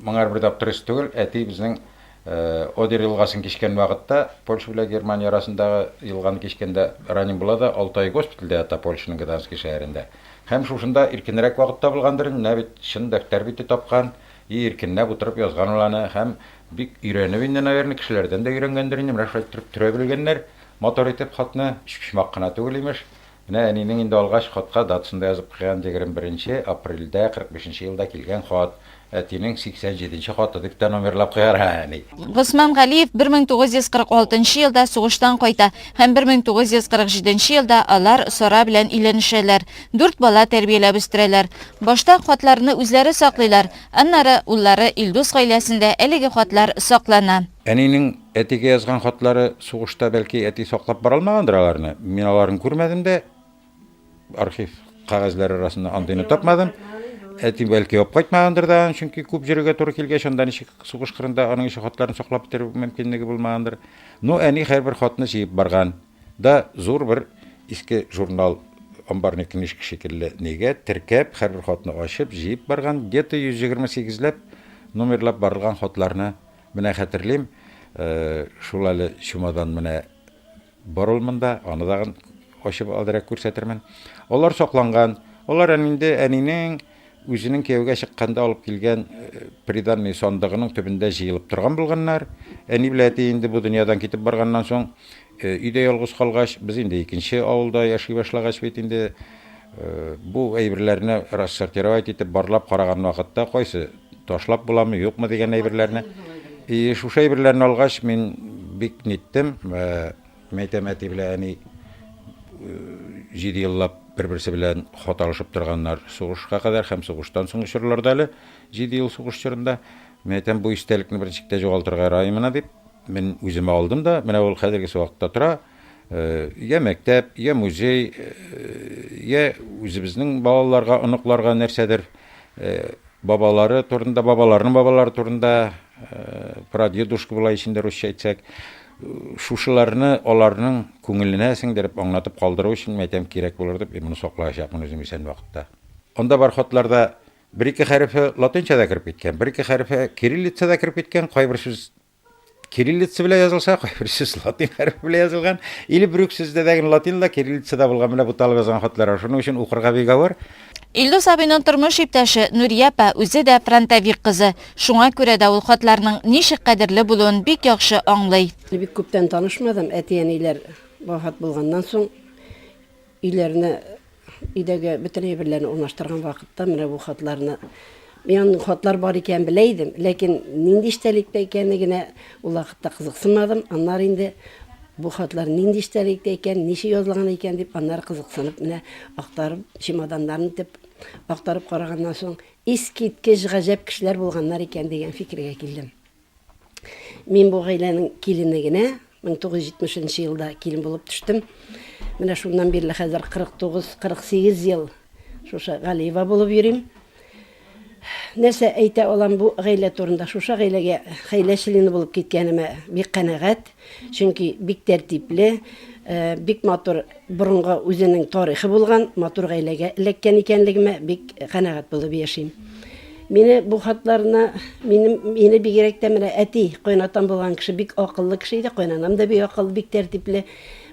моңар бер дә аптырыйсы түгел, әти безнең Одер елгасын кичкән вакытта, Польша белән Германия арасындагы елганы кичкәндә ранен була да, алты ай госпитальдә ята Польшаның Гданский шәһәрендә. Һәм шушында иркенрәк вакыт табылгандыр инде, менә бит чын дәфтәр бите тапкан, и иркенләп утырып язган ул аны, һәм бик өйрәнеп инде, наверное, кешеләрдән дә өйрәнгәндер инде, менә шулай иттереп төрә белгәннәр, матур итеп хатны, өчпочмак кына түгел, имеш. Менә әнинең инде алгач хатка датасын да язып куйган, 21 апрельдә 45 нче елда килгән хат. Әтинең 87 нче хаты дип тә номерлап куяр әни. Госман Галиев 1946 елда сугыштан кайта һәм 1947 елда алар Сара белән өйләнешәләр. Дүрт бала тәрбияләп үстерәләр. Башта хатларны үзләре саклыйлар, аннары уллары Илдус гаиләсендә әлеге хатлар саклана. Әнинең әтигә язган хатлары сугышта бәлки әти саклап бара алмагандыр аларны. Мин аларын күрмәдем дә. Архив кәгазьләре арасында андыйны тапмадым. Әти бәлки алып кайтмагандыр да, чөнки күп йөрергә туры килгәч, анда ничек сугыш кырында аның ише хатларын саклап бетерү мөмкинлеге булмагандыр. Ну, әни һәрбер хатны җыеп барган. Да зур бер иске журнал, амбарный книжка шикелле нигә теркәп, һәрбер хатны ачып, җыеп барган. Где-то 128 ләп номерлап барылган хатларны менә хәтерлим. Шул әле чемодан менә Бар ул монда, аны тагын ачып әзрәк күрсәтермен. Алар сакланган. Алар инде әнинең үзенең кияүгә чыкканда алып килгән э, приданный сандыгының төбендә җыелып торган булганнар. Әни белән әти инде бу дөньядан китеп барганнан соң, э, өйдә ялгыз калгач, без инде икенче авылда яши башлагач бит инде э, бу әйберләрне рассортировать итеп барлап караган вакытта кайсы ташлап буламы, юкмы дигән әйберләрне. И шушы әйберләрне алгач, мин бик ниттем. Э, мәйтәм, әти белән әни 7 э, еллап бер-берсе белән хат алышып торганнар сугышка кадәр һәм сугыштан соңгы чорларда әле 7 ел сугыш чорында. Мәйтәм, бу истәлекне берничек тә югалтырга ярамый менә дип, мин үземә алдым да, менә ул хәзергесе вакытта тора. Э, я мәктәп, я музей, я үзебезнең балаларга, оныкларга нәрсәдер Бабалары турында, бабаларының бабалары турында, прадедушка була ич инде русча әйтсәк, шушыларны аларның күңеленә сеңдереп, аңлатып калдыру өчен, мин әйтәм, кирәк булыр дип, мин моны саклаячакмын үзем исән вакытта. Анда бар хатларда бер-ике хәрефе латинча да кереп киткән, бер-ике хәрефе кириллица да кереп киткән, кайбер сүз Кириллица белән язылса, кайбер сүз латин хәрефе белән язылган. Или бер үк сүздә дә латин да, кириллица да булган. Менә буталып язган хатлар. Шуның өчен укырга бик авыр. Илдус абыйның тормыш иптәше Нурия апа үзе дә фронтовик кызы. Шуңа күрә дә ул хатларның ничек кадерле булуын бик яхшы аңлый. Бик күптән танышмадым, әти-әниләр вафат булганнан соң өйләренә Өйдәге бөтен әйберләрне урнаштырган вакытта менә бу хатларны Мин аның хатлар бар икәнен белә идем, ләкин нинди эчтәлектә икәне генә ул вакытта кызыксынмадым. Аннары инде бу хатлар нинди эчтәлектә икән, ничек язылган икән дип, аннары кызыксынып менә актарып, чемоданнарын итеп актарып караганнан соң, искиткеч гаҗәп кешеләр булганнар икән дигән фикергә килдем. Мин бу гаиләнең килене генә, 1970 нче елда килен булып төштем. Менә шуннан бирле хәзер 49-48 ел шушы Галиева булып йөрим. Нәрсә әйтә алам бу гаилә турында? Шушы гаиләгә гаилә члены булып киткәнемә бик канәгать. Чөнки бик тәртипле, э, бик матур борынгы үзенең тарихы булган матур гаиләгә эләккән икәнлегемә бик канәгать булып яшим. Мине бу хатларны, минем, мине бигрәк тә менә әти, кайнатам булган кеше бик акыллы кеше иде, кайнанам да бик акыллы, бик тәртипле.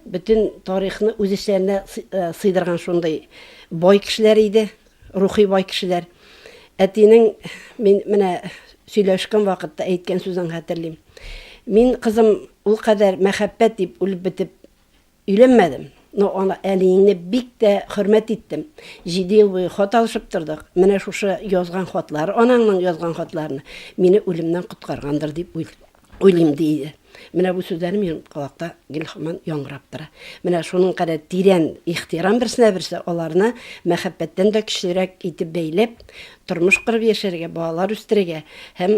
Бөтен тарихны үз эчләренә э, сыйдырган шундый бай кешеләр иде, рухи бай кешеләр. Әтинең мин менә сөйләшкән вакытта әйткән сүзен хәтерлим. Мин, кызым, ул кадәр мәхәббәт дип үлеп бетеп Өйләнмәдем, но аны әниеңне бик тә хөрмәт иттем. Җиде ел буе хат алышып тордык. Менә шушы язган хатлар, анаңның язган хатларны мине үлемнән коткаргандыр дип уйлыйм, ди иде. Менә бу сүзләре минем колакта гел һаман яңгырап тора. Менә шуның кадәр тирән ихтирам берсенә берсе аларны мәхәббәттән дә көчлерәк итеп бәйләп, тормыш корып яшәргә, балалар үстерергә һәм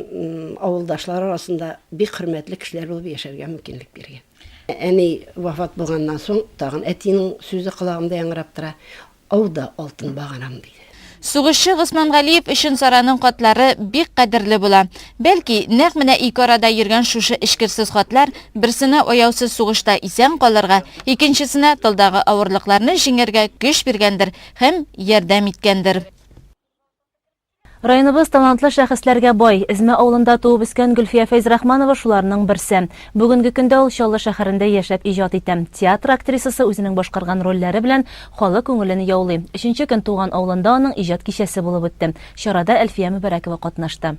авылдашлар арасында бик хөрмәтле кешеләр булып яшәргә мөмкинлек биргән. Әни вафат булганнан соң, тагын әтинең сүзе колагымда яңгырап тора. Ауда алтын баганам, диде. Сугышчы Госмангалиев өчен Сараның хатлары бик кадерле була. Бәлки, нәкъ менә ике арада йөргән шушы эчкерсез хатлар берсенә аяусыз сугышта исән калырга, икенчесенә тылдагы авырлыкларны җиңәргә көч биргәндер һәм ярдәм иткәндер. Районыбыз талантлы шәхесләргә бай. Эзмә авылында туып үскән Гөлфия Фәйзрахманова шуларның берсе. Бүгенге көндә ул Чаллы шәһәрендә яшәп иҗат итә. Театр актрисасы үзенең башкарган рольләре белән халык күңелен яулый. Өченче көн туган авылында аның иҗат кичәсе булып үтте. Чарада Әлфия Мөбарәкова катнашты.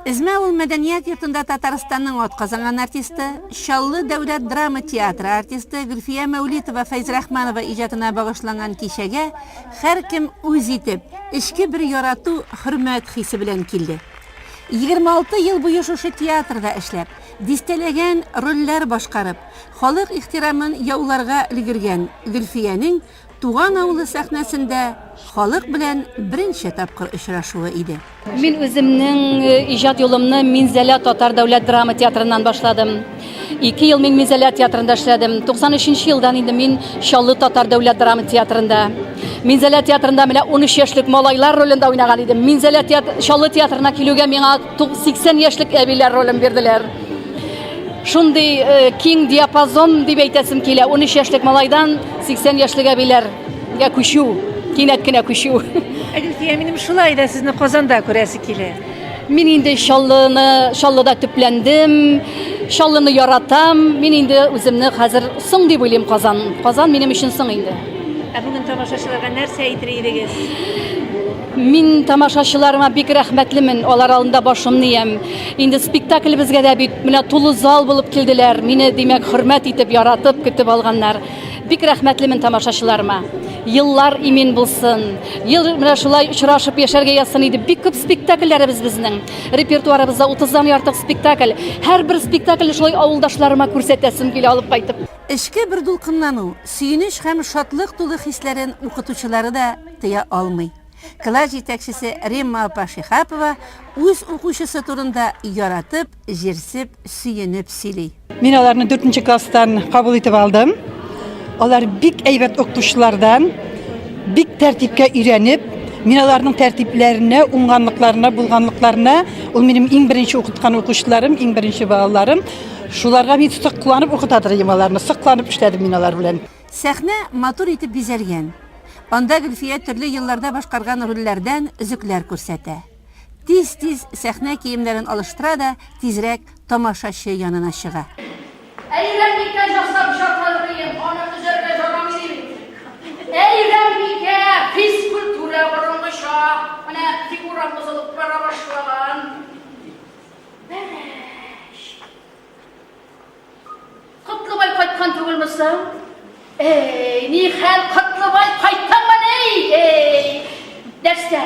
Эзмә авыл мәдәният йортында Татарстанның атказанган артисты, Чаллы дәүләт драма театры артисты Гөлфия Мәүлитова Фәйзрахманова иҗатына багышланган кичәгә һәркем үз итеп, эчке бер ярату, хөрмәт хисе белән килде. 26 ел буе шушы театрда эшләп, дистәләгән рольләр башкарып, халык ихтирамын яуларга өлгергән Гөлфиянең Туган авылы сәхнәсендә халык белән беренче тапкыр очрашуы иде. Мин үземнең иҗат юлымны Минзәлә татар дәүләт драма театрыннан башладым. Ике ел мин Минзәлә театрында эшләдем. 93 елдан инде мин Чаллы татар дәүләт драма театрында. Минзәлә театрында менә 13 яшьлек малайлар ролендә уйнаган идем. Минзәлә театр, Чаллы театрына килүгә миңа 80 яшьлек әбиләр ролен бирделәр. Шундый э, киң диапазон дип әйтәсем килә. 13 яшьлек малайдан 80 яшьлек әбиләргә күчү, кинәт кенә күчү. Әлфия, минем шулай да сезне Казанда күрәсе килә. Мин инде Чаллыны, Чаллыда төпләндем, Чаллыны яратам. Мин инде үземне хәзер соң дип уйлыйм Казан. Казан минем өчен соң инде. Ә бүген тамашачыларга нәрсә әйтер идегез? Мин тамашачыларыма бик рәхмәтлемен, алар алдында башымны иям. Инде спектаклебезгә дә бит менә тулы зал булып килделәр. Мине, димәк, хөрмәт итеп, яратып, көтеп алганнар. Бик рәхмәтлемен тамашачыларыма. Еллар имин булсын. Ел менә шулай очрашып яшәргә язсын иде. Бик күп спектакльләребез безнең. Репертуарыбызда 30-дан артык спектакль. Һәрбер спектакльне шулай авылдашларыма күрсәтәсем килә алып кайтып. Эчке бер дулкынлану, сөенеч һәм шатлык тулы хисләрен укытучылары да тыя алмый. Класс җитәкчесе Римма апа Шиһапова үз укучысы турында яратып, җирсеп, сөенеп сөйли. Мин аларны дүртенче класстан кабул итеп алдым. Алар бик әйбәт укытучылардан, бик тәртипкә өйрәнеп, мин аларның тәртипләренә, уңганлыкларына, булганлыкларына, ул минем иң беренче укыткан укучыларым, иң беренче балаларым. Шуларга мин сокланып укыта идем аларны, сокланып эшләдем мин алар белән. Сәхнә матур итеп бизәлгән. Анда Гөлфия төрле елларда башкарган рольләрдән өзекләр күрсәтә. Тиз-тиз сәхнә киемнәрен алыштыра да тизрәк тамашачы янына чыга. Әйрәнбикә жасап жатыр ием, аны өзәргә жарамый бит. Әйрәнбикә, физкультура борынгыча, менә фигурам бозылып бара башлаган. Бәрәч. Котлыбай кайткан түгелме соң? Эй, ни хәл, Котлыбай, кайттыңмы ни? Эй, нәрсә?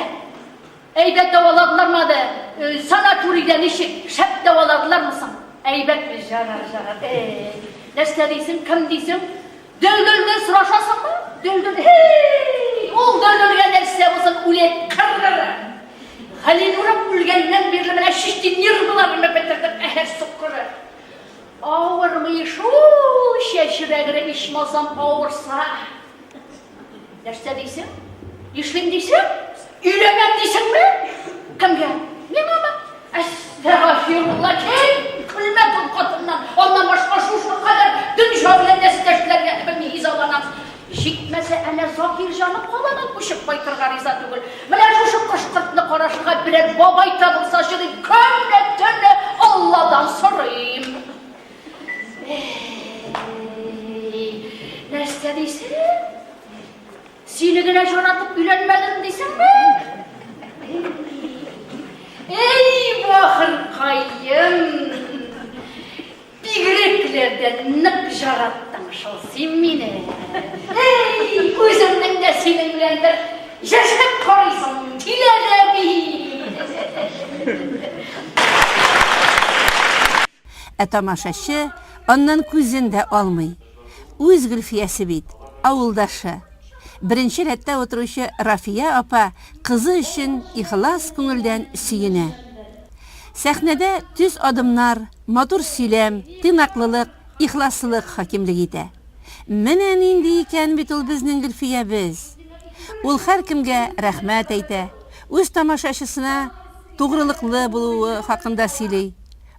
Әйбәт дәваладылармы аны? Э, санаторийда ничек шәп дәваладылармы соң? Әйбәтме? Жарар, жарар. Эй, нәрсә дисең, кем дисең? Дөлдөлне сорашасыңмы? Дөлдөл, һей! Ул дөлдөлгә нәрсә булсын, үлек кыргыры! Галинурым үлгәннән бирле менә чисти нервыларымны бетерде, каһәр суккыры! Авырмый шул, чәчрәгере ичмасам авырса. Нәрсә дисең? Нишлим дисең? Өйләнәм дисеңме? Кемгә? Миңамы? Әстәгафирулла, кил, көлмә тол хатыннан. Аннан башка шушы кадәр дөнья белән дәстәшләргә белми изаланам. Җитмәсә, әнә Закирҗаны каладан күчеп кайтырга риза түгел. Менә шушы кош-кортны карашырга берәр бабай табылсачы дип көне-төне Алладан сорыйм. Әй, нәрсә дисең? Сине генә җанатып өйләнмәдем дисеңме? Эй, бахыркаем! Бигрәкләр дә нык жараттың шул син мине. Эй, үземнең дә синең белән бер яшәп карыйсым килә дә бит. Ә тамашачы Аннан күзен дә алмый. Үз Гөлфиясе бит, авылдашы. Беренче рәттә утыручы Рафия апа кызы өчен ихлас күңелдән сөенә. Сәхнәдә төз адымнар, матур сөйләм, тыйнаклылык, ихласлык хакимлек итә. Менә нинди икән бит ул безнең Гөлфиябез! Ул һәркемгә рәхмәт әйтә, үз тамашачысына тугрылыклы булуы хакында сөйли.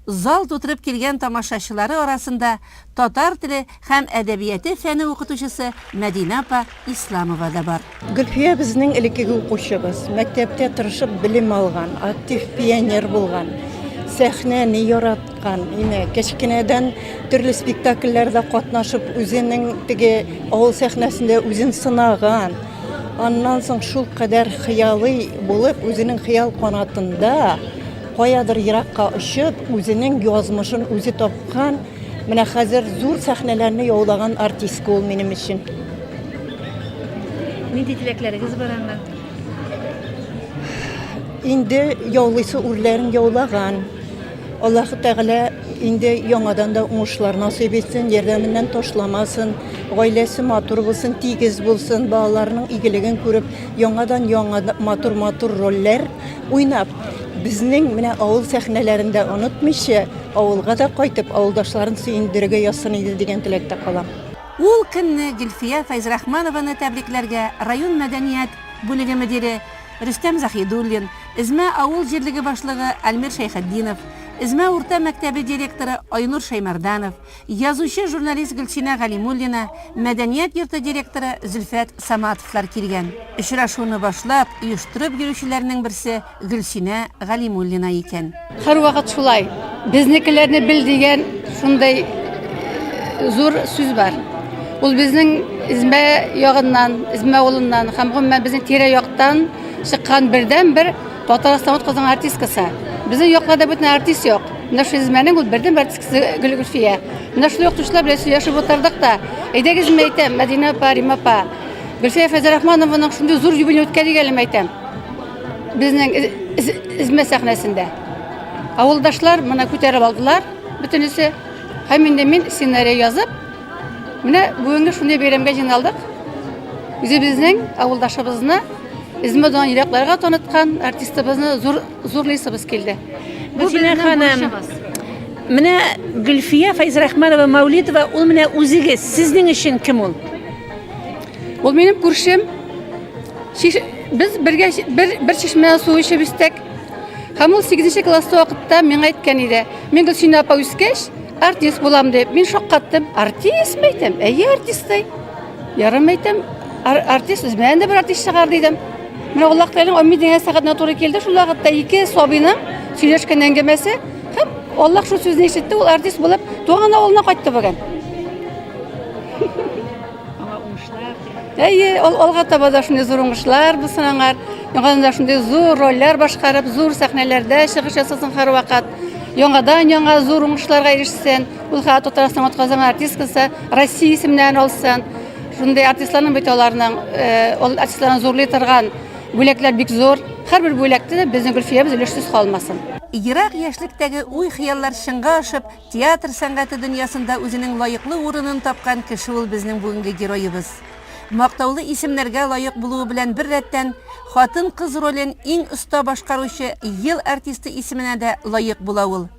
Зал тутырып килгән тамашачылары арасында татар теле һәм әдәбияте фәне укытучысы Мәдинә апа Исламова да бар. Гөлфия безнең элеккеге укучыбыз. Мәктәптә тырышып белем алган, актив пионер булган, сәхнәне яраткан. Инә кечкенәдән төрле спектакльләрдә катнашып, үзенең теге авыл сәхнәсендә үзен сынаган. Аннан соң шулкадәр хыялый булып, үзенең хыял канатында Каядыр еракка очып, үзенең язмышын үзе тапкан, менә хәзер зур сәхнәләрне яулаган артистка ул минем өчен. Нинди теләкләрегез бар аңа? Инде яулыйсы үрләрен яулаган. Аллаһы Тәгалә инде яңадан да уңышлар насыйп итсен, ярдәменнән ташламасын, гаиләсе матур булсын, тигез булсын, балаларының игелеген күреп, яңадан-яңа матур-матур рольләр уйнап, безнең менә авыл сәхнәләрен дә онытмыйча, авылга да кайтып, авылдашларын сөендерергә язсын иде дигән теләктә калам. Ул көнне Гөлфия Фәйзрахманованы тәбрикләргә район мәдәният бүлеге мөдире Рөстәм Заһидуллин, Эзмә авыл җирлеге башлыгы Альмир Шәйхетдинов, Эзмә урта мәктәбе директоры Айнур Шәймәрданов, Язучы, журналист Гөлсинә Галимуллина, мәдәният йорты директоры Зөлфәт Саматовлар килгән. Очрашуны башлап, оештырып йөрүчеләрнең берсе Гөлсинә Галимуллина икән. Һәрвакыт шулай, безнекеләрне бел дигән шундый зур сүз бар. Ул безнең Эзмә ягыннан, Эзмә авылыннан һәм гомумән безнең тирә-яктан чыккан бердәнбер Татарстан кызының артисткасы. Безнең якларда бөтен артист юк. Менә шул Эзмәнең ул бердәнбер артисткасы Гөлфия. Менә шул укытучылар белән сөйләшеп утырдык та. Әйдәгез, мин әйтәм, Мәдинә апа, Рима апа, Гөлфия Фәйзрахманованың шундый зур юбилей үткәрик әле, мин әйтәм. Безнең Эзмә сәхнәсендә. Авылдашлар моны күтәреп алдылар, бөтенесе. Һәм инде мин сценарий язып, Менә бүгенге шундый бәйрәмгә җыйналдык. Үзебезнең авылдашыбызны Измә дан еракларга таныткан артистыбызны зур зурлыйсыбыз килде. Бу Гөлсинә ханым, менә Гөлфия Фәйзрахманова Мәүлитова ул менә үзегез, сезнең өчен кем ул? Ул минем күршем. Шиш, без бергә бер, бер чишмәдән су эчеп үстек. Һәм ул 8 класста вакытта миңа әйткән иде. Мин Гөлсинә апа үскәч, Артист булам дип, мин шаккаттым. Артист әйтәм, әйе, артист ди. Ярым әйтәм, артист үземнән дә бер артист чыгар дидем. Менә Аллаһ Тәгаләнең Амин дигән сәгатенә туры килде. Шул вакытта ике сабыйның сөйләшкән әңгәмәсе һәм Аллаһ шул сүзне ишетте, ул артист булып туган авылына кайтты бүген. Аңа уңышлар. Әйе, ал, алга таба да шундый зур уңышлар булсын аңар. Яңадан да шундый зур рольләр башкарып, зур сәхнәләрдә чыгыш ясасын һәрвакыт. Яңадан-яңа зур уңышларга ирешсен. Ул хәзер Татарстан атказанган артисткасы, Россия исемнәрен алсын. Шундый артистларның бит аларның, э, ул артистларны зурлый торган бүләкләр бик зур. Һәрбер бүләктә дә безнең Гөлфиябез өлешсез калмасын. Ерак яшьлектәге уй-хыяллар чынга ашып, Театр сәнгате дөньясында үзенең лаеклы урынын тапкан кеше ул безнең бүгенге героебыз. Мактаулы исемнәргә лаек булуы белән беррәттән, хатын-кыз ролен иң оста башкаручы Ел артисты исеменә дә лаек була ул.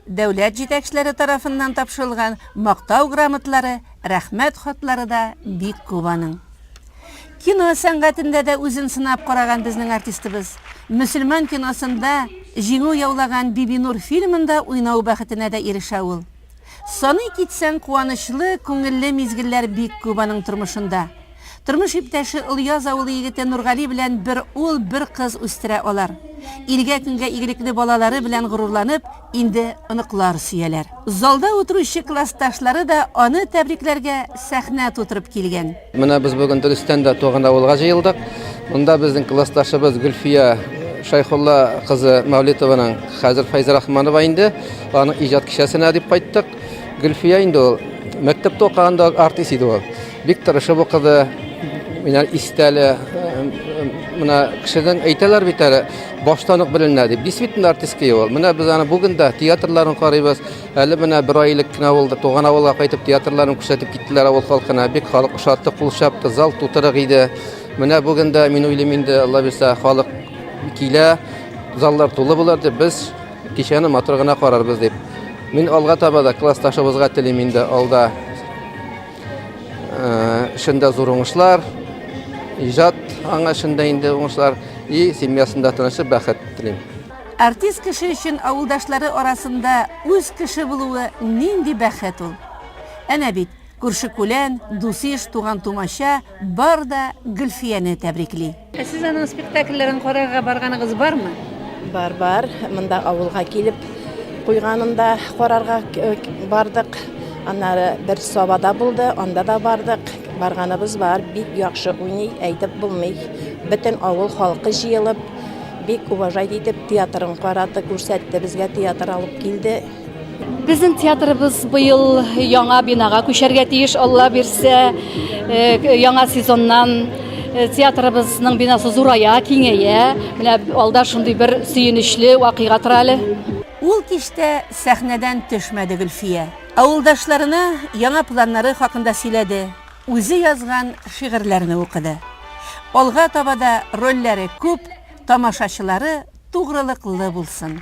Дәүләт җитәкчеләре тарафыннан тапшырылган Мактау грамоталары, Рәхмәт хатлары да бик күп аның. Кино сәнгатендә дә үзен сынап караган безнең артистыбыз. Мөселман киносында җиңү яулаган Бибинур фильмында уйнау бәхетенә дә ирешә ул. Саный китсәң, куанычлы, күңелле мизгелләр бик күп аның тормышында. Тормыш иптәше Олыяз авылы егете Нургали белән бер ул, бер кыз үстерә алар. Илгә-көнгә игелекле балалары белән горурланып, инде оныклар сөяләр. Залда утыручы классташлары да аны тәбрикләргә сәхнә тутырып килгән. Менә без бүген дөрестән дә туган авылга җыелдык. Монда безнең классташыбыз Гөлфия Шәйхулла кызы Мәүлитованың хәзер Фәйзрахманова инде, аның иҗат кичәсенә дип кайттык. Гөлфия инде ул мәктәптә укыганда артист иде ул. Бик тырышып укыды. Менә истә әле. Менә кешедән әйтәләр бит әле, баштан ук беленә дип. Действительно артистка ул. Менә без аны бүген дә театрларын карыйбыз. Әле менә бер ай элек кенә булды, туган авылга кайтып театрларын күрсәтеп киттеләр авыл халкына. Бик халык ошатты, кул чапты, зал тутырык иде. Менә бүген дә мин уйлыйм инде, Алла бирсә, халык килә, заллар тулы булыр дип, без кичәне матур гына карарбыз дип. Мин алга таба да классташыбызга телим инде алда эшендә зур уңышлар, иҗат аңа эшендә инде уңышлар и семьясында тынычлык, бәхет телим. Артист кеше өчен авылдашлары арасында үз кеше булуы нинди бәхет ул! Әнә бит, күрше-күлән, дус-иш, туган-тумача бар да Гөлфияне тәбрикли. Ә сез аның спектакльләрен карарга барганыгыз бармы? Бар, бар. Монда авылга килеп куйганын да карарга бардык. Аннары бер Сабада булды, анда да бардык. Барганыбыз бар. Бик яхшы уйный, әйтеп булмый. Бөтен авыл халкы җыелып, бик уважать итеп театрын карады, күрсәтте безгә, театр алып килде. Безнең театрыбыз быел яңа бинага күчәргә тиеш, Алла бирсә, э, яңа сезоннан э, театрыбызның бинасы зурая, киңәя. Менә алда шундый бер сөенечле вакыйга тора әле. Ул кичтә сәхнәдән төшмәде Гөлфия. Авылдашларына яңа планнары хакында сөйләде, үзе язган шигырьләрне укыды. Алга таба да рольләре күп, тамашачылары тугрылыклы булсын.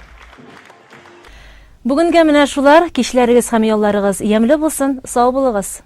Бүгенгә менә шулар, кичләрегез һәм ялларыгыз ямьле булсын, сау булыгыз!